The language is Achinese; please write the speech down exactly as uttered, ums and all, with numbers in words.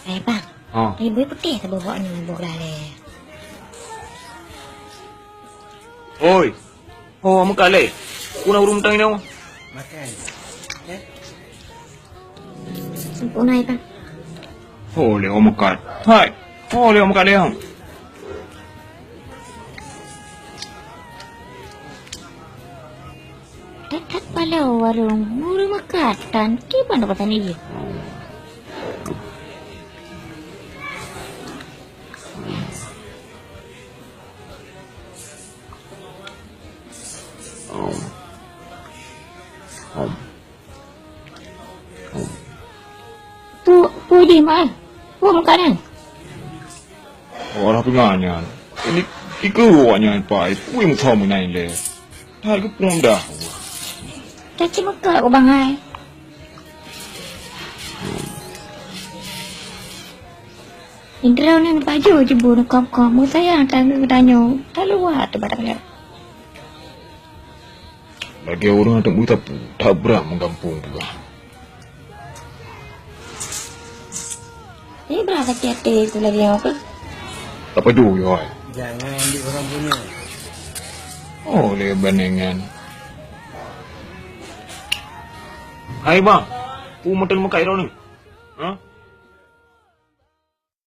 Eh, Bang. Ha. Ribui putih saboh bak ni, boh galeh. Oi. Oh, meukat lé. Ku na ureueng mutang inoe. Makan. Eh? Sempurna, ya, Bang. Oh, lé, oh, meukat. Hai. Oh, lé, oh, meukat lé, oh. That-that paloe warong, ureueng meukat tan, kiban dapat tani jih. Pu-, puji mah. Pu meukanan. Orang peunyan nyan. Ini iko awak nyan pai. Pui muka meunan le. Hai geupung dah. Caci meuka ku bangai. Indra ni pajoh jeubue neukam-kam. Meusayang tanggong tanyoe. Taluwa tu barang dia. Lagèe ureueng teumeu tapu, that brat meugampông peugah. Ni brat sakét até tu lagèe apa? Tapajoh yo hai. Jangan ambil orang punya. Oh, lé banengan. Hai bang, pu meuteun meukat droeneuh. Ha?